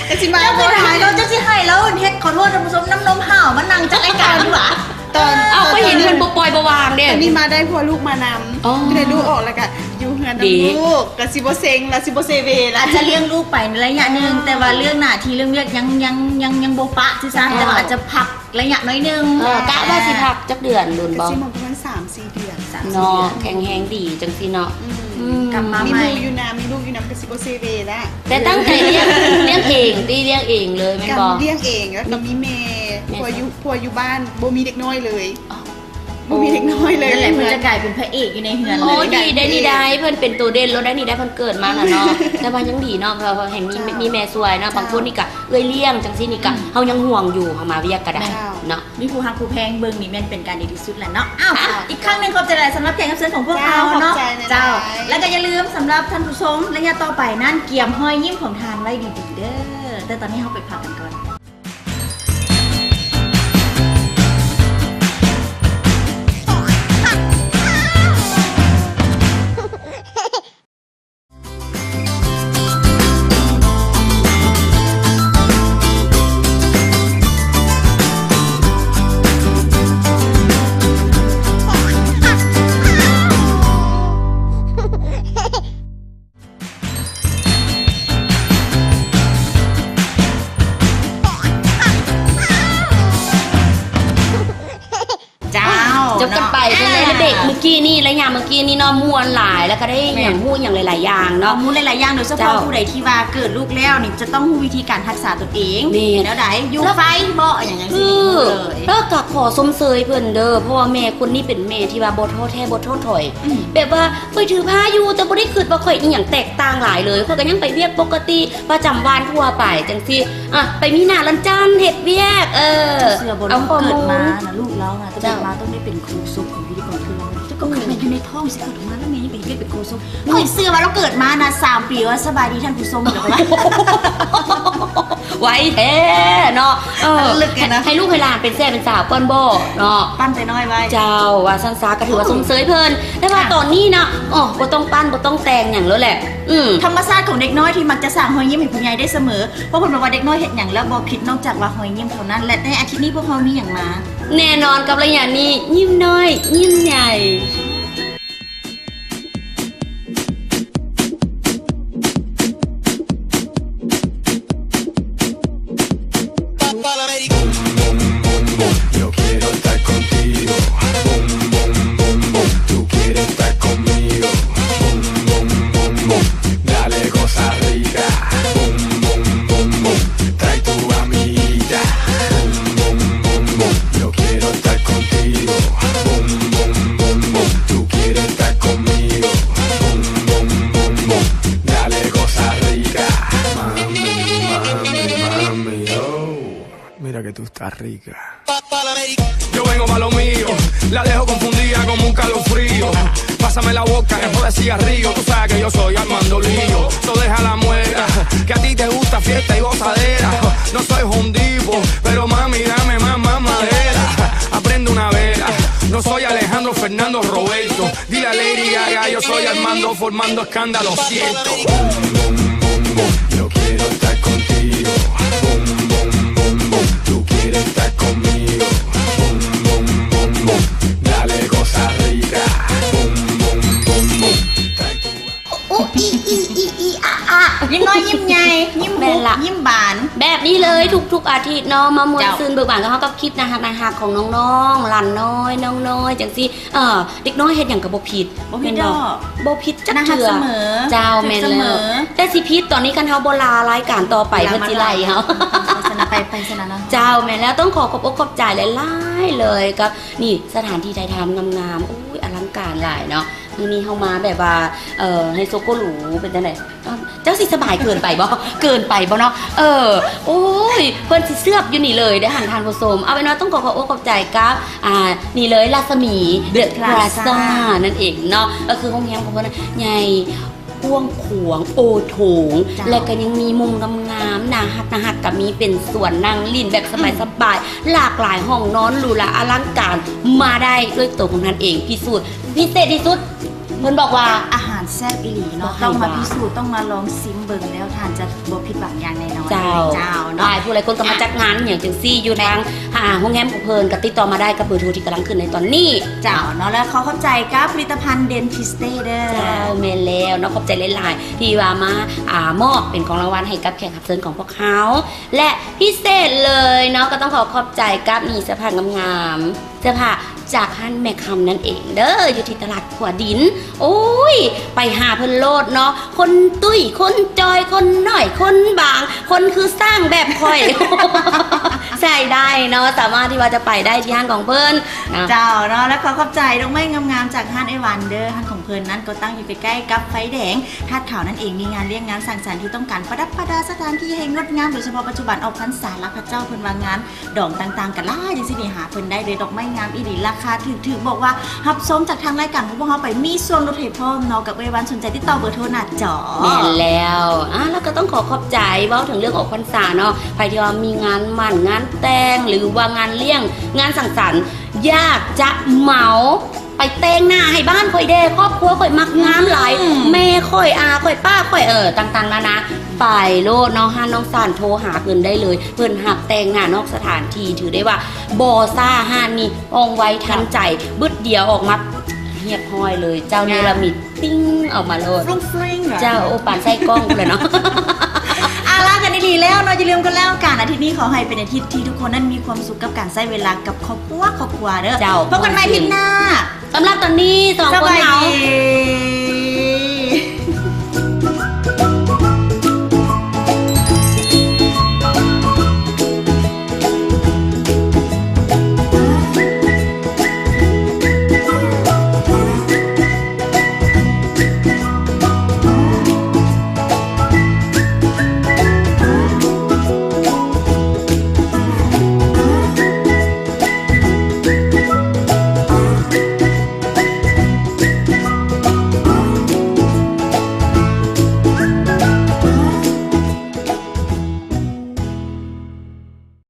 ກໍຊິມາ ເຈົ້າໄປຖ່າຍແລ້ວ ເຈົ້າຊິໃຫ້ແລ້ວເຮັດ ຂໍໂທດທ່ານຜູ້ຊົມ ນ້ຳນົມຫ້າວມານັ່ງຈັດລາຍການຢູ່ຫວາ? ຕອນ ເອົ້າ ຂ້ອຍເຫັນເພິ່ນບໍ່ປ່ອຍບໍ່ວາງເດ້. ຕອນນີ້ມາໄດ້ເພາະວ່າລູກມານຳ. ອໍ ໄດ້ລູກອອກແລ້ວກໍຢູ່ເຮືອນນຳລູກ ກໍຊິບໍ່ເຊັງລະ ຊິບໍ່ເຊເວລະ ອາດຈະລ້ຽງລູກໄປໄລຍະໜຶ່ງ ແຕ່ວ່າເລື່ອງໜ້າທີ່ເລື່ອງວຽກຍັງ ຍັງ ຍັງ ຍັງບໍ່ປະຊື່ຊະ ແຕ່ວ່າອາດຈະພັກໄລຍະໜ້ອຍໜຶ່ງ. ເອີ ກະວ່າຊິພັກຈັກເດືອນ ດົນບໍ່? ກໍຊິໝົດປະມານສາມສີ່ ເດືອນ. ເນາະ ແຂງແຮງດີຈັ່ງຊີ້ເນາະ. ອືມ ອືມ ກັບມາໃໝ່ ມີໝູ່ຢູ່ນຳ ມີລູກຢູ່ນຳ ກໍຊິບໍ່ເຊເວລະ. ແຕ່ຕັ້ງໃຈລ້ຽງ ລ້ຽງເອງຕິ ລ້ຽງເອງເລີຍແມ່ນບໍ່? ກໍລ້ຽງເອງ ແລ້ວກໍມີແມ່ ແມ່ ເພາະວ່າຢູ່ ເພາະວ່າຢູ່ບ້ານບໍ່ມີເດັກນ້ອຍເລີຍ. ອໍ ບໍ່ມີເດັກນ້ອຍເລີຍ. ນັ້ນແຫຼະ ເພິ່ນຈະກາຍເປັນພະເອກຢູ່ໃນເຮືອນ. ໂອ້ ດີໄດ໋ນີ້ໄດ໋ ເພິ່ນເປັນໂຕເດັ່ນໂລດໄດ໋ນີ້ໄດ໋ ເພິ່ນເກີດມານະເນາະ. ແຕ່ວ່າຍັງດີເນາະ ເພາະວ່າເຫັນມີ ເຈົ້າ ມີແມ່ຊ່ວຍເນາະ. ເຈົ້າ ບາງຄົນນີ້ກະ ເອື້ອຍລ້ຽງຈັ່ງຊີ້ນີ້ກະ ອືມ ເຮົາຍັງຫ່ວງຢູ່ ເຮົາມາວຽກກະໄດ້ ແມ່ນ ເນາະ ມີຜູ້ຮັກຜູ້ແພງເບິ່ງນີ້ແມ່ນເປັນການດີທີ່ສຸດແຫຼະເນາະ. ອ້າວ ເຈົ້າ ອີກຄັ້ງໜຶ່ງຂອບໃຈຫຼາຍສຳລັບແຂກຮັບເຊີນຂອງພວກເຮົາເນາະ. ເຈົ້າ ຂອບໃຈຫຼາຍໆ ເຈົ້າ ແລ້ວກະຢ່າລືມສຳລັບທ່ານຜູ້ຊົມ ໄລຍະຕໍ່ໄປນັ້ນ ກຽມຮອຍຍິ້ມຂອງທ່ານໄວ້ດີໆເດີ. ແຕ່ຕອນນີ້ເຮົາໄປພັກກັນກ່ອນ. ເຈົ້າ ຈົບກັນໄປ ເນາະ ເປັນໄງລະ ອ່າ ເບຣກມື້ກີ້ນີ້ ໄລຍະມື້ກີ້ນີ້ເນາະ ມ່ວນຫຼາຍ ແລ້ວກະໄດ້ຫຍັງ ແມ່ນ ຮູ້ຫຍັງຫຼາຍໆຢ່າງເນາະ ຮູ້ຫຼາຍໆຢ່າງ ໂດຍສະເພາະ ເຈົ້າ ຜູ້ໃດທີ່ວ່າເກີດລູກແລ້ວນີ້ ຈະຕ້ອງຮູ້ວິທີການຮັກສາຕົນເອງ ແມ່ນ ແນວໃດ ຢູ່ ແລ້ວ ໄຟເບາະ ຫຍັງຈັ່ງຊີ້ ເອີ ຮູ້ເລີຍ ແລ້ວກະຂໍຊົມເຊີຍເພິ່ນເດີ ເພາະວ່າແມ່ຄົນນີ້ເປັນແມ່ທີ່ວ່າບໍ່ທໍ້ແທ້ບໍ່ທໍ້ຖອຍ ອືມ ແບບວ່າຂ້ອຍຖືພາຢູ່ ແຕ່ບໍ່ໄດ້ຄິດວ່າຂ້ອຍອີ່ຫຍັງແຕກຕ່າງຫຼາຍເລີຍ ຂ້ອຍກະຍັງໄປວຽກປົກກະຕິປະຈຳວັນທົ່ວໄປຈັ່ງຊີ້ ອ່ະ ໄປມີໜ້າລ້ານຈານເຮັດວຽກ ເອີ ເຊື່ອບໍ່ ເອົາຂໍ້ມູນ ເກີດມານະ ລູກລາວນະ ເຈົ້າ ເກີດມາຕ້ອງໄດ້ເປັນໂຄສົກຂອງພິທີກອນຄືລາວ ແຕ່ກໍ ອືມ ແມ່ນຢູ່ໃນທ້ອງຊິເກີດອອກມາແລ້ວແມ່ຍັງໄປເຮັດວຽກເປັນໂຄສົກ ຂ້ອຍເຊື່ອວ່າລາວເກີດມານະ ສາມປີວ່າສະບາຍດີທ່ານຜູ້ຊົມ ໄວແທ້ເນາະ ເອີ ໃຫ້ລູກໃຫ້ຫຼານເປັນແຊເປັນສາວກ່ອນບໍເນາະ ປັ້ນແຕ່ນ້ອຍໄວ້ ເຈົ້າ ວ່າຊັ້ນຊະ ກະຖືວ່າຊົມເຊີຍເພິ່ນ ແຕ່ວ່າ ອ່ະ ຕອນນີ້ເນາະ ໂອ້ ບໍ່ຕ້ອງປັ້ນ ບໍ່ຕ້ອງແຕ່ງຫຍັງໂລດແຫຼະ ອືມ ທຳມະຊາດຂອງເດັກນ້ອຍທີ່ມັກຈະສ້າງຮອຍຍິ້ມໃຫ້ຜູ້ໃຫຍ່ໄດ້ສະເໝີ ເພາະເພິ່ນບອກວ່າເດັກນ້ອຍເຮັດຫຍັງແລ້ວບໍ່ຜິດນອກຈາກວ່າຮອຍຍິ້ມເທົ່ານັ້ນ ແລະ ໃນອາທິດນີ້ພວກເຮົາມີຫຍັງມາ ແນ່ນອນກັບໄລຍະນີ້ ຍິ້ມນ້ອຍ ຍິ້ມໃຫຍ່. Bum, bum, bum, bum, yo quiero estar contigo. Bum, bum, bum, bum, tú quieres estar conmigo. Bum, bum, bum, bum, dale goza rica. Bum, bum, bum, bum, trae tu amiguita. Bum, bum, bum, bum, yo quiero estar contigo. Bum, bum, bum, bum, tú quieres estar conmigo. Bum, bum, bum, bum, dale goza rica. Mami, mami, mami, oh. Mira que tú estás rica. Yo vengo pa' lo mío, la dejo confundida como un calofrío. Pásame la boca, en de cigarrillo, tú sabes que yo soy Armando Lío. So deja la muela, que a ti te gusta fiesta y gozadera. No soy Home Depot, pero mami, dame más mamadera. Aprende una vela, no soy Alejandro, Fernando, Roberto. Dile a Lady Gaga, yo soy Armando formando escándalo, siento. Bum, bum, bum, bum, yo quiero estar contigo. Bum, bum, bum, bum, tú quieres estar conmigo. Bum, bum, bum, bum, dale goza rica. Bum, bum, bum, bum, trae tu ອຸ ອີ ອີ ອີ ອີ ອາ ອາ ຍິ້ມນ້ອຍຍິ້ມໃຫຍ່ ຍິ້ມ ແມ່ນລະ ຮຸກຍິ້ມບານ ແບບນີ້ເລີຍ ອືມ ທຸກໆອາທິດເນາະ ມາມ່ວນ ເຈົ້າ ຊື່ນເບີກບານກັບເຮົາກັບຄລິບໜ້າຮັກໆຂອງນ້ອງໆ ຫຼານນ້ອຍ ນ້ອງນ້ອຍ ຈັ່ງຊີ້ ເອີ ເດັກນ້ອຍເຮັດຫຍັງກະບໍ່ຜິດ ບໍ່ຜິດດອກ ບໍ່ຜິດຈັກເທື່ອ ໜ້າຮັກສະເໝີ ເຈົ້າ ຖືກສະເໝີ ແມ່ນແລ້ວ ແຕ່ຊິຜິດຕອນນີ້ ຄັນເຮົາບໍ່ລາລາຍການຕໍ່ໄປ ເພິ່ນຊິໄລ່ເຮົາ ໄປຊະນະ ໄປ ໄປຊະນະເນາະ ເຈົ້າ ແມ່ນແລ້ວ ຕ້ອງຂໍຂອບອົກຂອບໃຈຫຼາຍໆເລີຍ ກັບນີ້ ສະຖານທີ່ຖ່າຍທຳງາມໆ ໂອ້ຍ ອະລັງການຫຼາຍເນາະ ມື້ນີ້ເຮົາມາແບບວ່າ ເອີ ໄຮໂຊໂກຫຼູ ເປັນຈັ່ງໃດ? ເຈົ້າຊິສະບາຍເກີນໄປບໍ່? ເກີນໄປບໍ່ເນາະ? ເອີ ໂອ້ຍ ເພິ່ນຊິເຊືອບຢູ່ນີ້ເລີຍເດ້ຫັ້ນທ່ານຜູ້ຊົມ. ເອົາເປັນວ່າຕ້ອງຂໍຂອບອົກຂອບໃຈກັບ ອ່າ ນີ້ເລີຍ ລາຊະໝີ The Plaza ນັ້ນເອງເນາະ. ກໍຄືໂຮງແຮມຂອງເພິ່ນໃຫຍ່ ກວ້າງຂວາງ ໂອໂຖງ ເຈົ້າ ແລະກໍຍັງມີມຸມງາມໆ ໜ້າຮັກໆ ກໍມີເປັນສວນນັ່ງຫຼິ້ນແບບສະບາຍໆ ອືມ ຫຼາກຫຼາຍຫ້ອງນອນ ຫຼູຫຼາອະລັງການ ມາໄດ້ດ້ວຍໂຕຂອງທ່ານເອງ ພິສູດ ພິເສດທີ່ສຸດ ເພິ່ນບອກວ່າອາຫານແຊບອີ່ຫຼີເນາະ ຕ້ອງມາພິສູດ ຕ້ອງມາລອງຊິມເບິ່ງແລ້ວ ທ່ານຈະບໍ່ຜິດຫວັງຢ່າງແນ່ນອນເຈົ້າ ເຈົ້າເນາະ. ຫຼາຍຜູ້ຫຼາຍຄົນກໍມາຈັດງານອີ່ຫຍັງຈັ່ງຊີ້ຢູ່ທາງ ອ່າ ໂຮງແຮມຂອງເພິ່ນ ກໍຕິດຕໍ່ມາໄດ້ກັບເບີໂທທີ່ກຳລັງຂຶ້ນໃນຕອນນີ້ ເຈົ້າເນາະ. ແລະຂໍຂອບໃຈກັບຜະລິດຕະພັນ Dentiste ເດີ ເຈົ້າ ແມ່ນແລ້ວເນາະ ຂອບໃຈຫຼາຍໆ ທີ່ວ່າມາ ອ່າ ມອບເປັນຂອງລາງວັນໃຫ້ກັບແຂກຮັບເຊີນຂອງພວກເຮົາ ແລະພິເສດເລີຍເນາະ ກໍຕ້ອງຂໍຂອບໃຈກັບນີ້ ເສື້ອຜ້າງາມໆ ເສື້ອຜ້າຈາກຮ້ານແມ່ຄຳນັ້ນເອງເດີ ຢູ່ທີ່ຕະຫຼາດຂົວດິນ. ໂອ້ຍ ໄປຫາເພິ່ນໂລດເນາະ ຄົນຕຸ້ຍ ຄົນຈ່ອຍ ຄົນໜ້ອຍ ຄົນບາງ ຄົນຄືຊ້າງແບບຂ້ອຍ ໃສ່ໄດ້ເນາະ ສາມາດທີ່ວ່າຈະໄປໄດ້ທີ່ຮ້ານຂອງເພິ່ນເນາະ ເຈົ້າເນາະ. ແລະຂໍຂອບໃຈດອກໄມ້ງາມໆ ຈາກຮ້ານອ້າຍວັນເດີ ຮ້ານຂອງ ເພິ່ນນັ້ນກໍຕັ້ງຢູ່ໃກ້ໆກັບໄຟແດງທາດຂາວນັ້ນເອງ. ມີງານລ້ຽງງານສັງສັນທີ່ຕ້ອງການປະດັບປະດາສະຖານທີ່ໃຫ້ງົດງາມ, ໂດຍສະເພາະປັດຈຸບັນອອກພັນສາລະພະເຈົ້າ ເພິ່ນວ່າງານດອງຕ່າງໆກໍຫຼາຍຈັ່ງຊີ້ນີ້ ຫາເພິ່ນໄດ້ເລີຍ. ດອກໄມ້ງາມອີ່ຫຼີ ລາຄາຖືກໆ ບອກວ່າຮັບຊົມຈາກທາງລາຍການຂອງພວກເຮົາໄປ ມີສ່ວນລົດໃຫ້ພ້ອມເນາະ. ກັບເອື້ອຍວັນ ສົນໃຈຕິດຕໍ່ເບີໂທໜ້າຈໍ. ແມ່ນແລ້ວ. ອາ ແລ້ວກໍຕ້ອງຂໍຂອບໃຈ ເວົ້າເຖິງເລື່ອງອອກພັນສາເນາະ, ໃຜທີ່ວ່າມີງານໝັ້ນ ງານແຕ່ງ ຫຼືວ່າງານລ້ຽງ ງານສັງສັນ ຢາກຈະເໝົາ ໄປແຕ່ງໜ້າໃຫ້ບ້ານຂ້ອຍແດ່ ຄອບຄົວຂ້ອຍມັກງາມຫຼາຍ ອືມ ແມ່ຂ້ອຍ ອາຂ້ອຍ ປ້າຂ້ອຍ ເອີ ຕ່າງໆນານາ ໄປໂລດເນາະ. ຮ້ານນ້ອງສັນ ໂທຫາເພິ່ນໄດ້ເລີຍ ເພິ່ນຮັບແຕ່ງໜ້ານອກສະຖານທີ່ ຖືໄດ້ວ່າບໍ່ຊ້າ. ຮ້ານນີ້ວ່ອງໄວທັນໃຈ ບຶດດຽວອອກມາຮຽບຮ້ອຍເລີຍ. ເຈົ້າເນລະມິດ ຕິ້ງ ອອກມາໂລດ ຟລຸ້ງຟລິ້ງ ເຈົ້າ. ໂອ້ ປານໃສ່ກ້ອງພຸ້ນແຫຼະເນາະ. ອາ ລາກັນດີໆແລ້ວເນາະ. ຢ່າລືມກັນແລ້ວກັນ ອາທິດນີ້ຂໍໃຫ້ເປັນອາທິດທີ່ທຸກຄົນນັ້ນມີຄວາມສຸກກັບການໃຊ້ເວລາກັບຄອບຄົວ ຄອບຄົວເດີ. ເຈົ້າ. ພົບກັນໃໝ່ອາທິດໜ້າ. ສຳລັບຕອນນີ້ ສອງຄົນເຮົາ ສະບາຍດີ.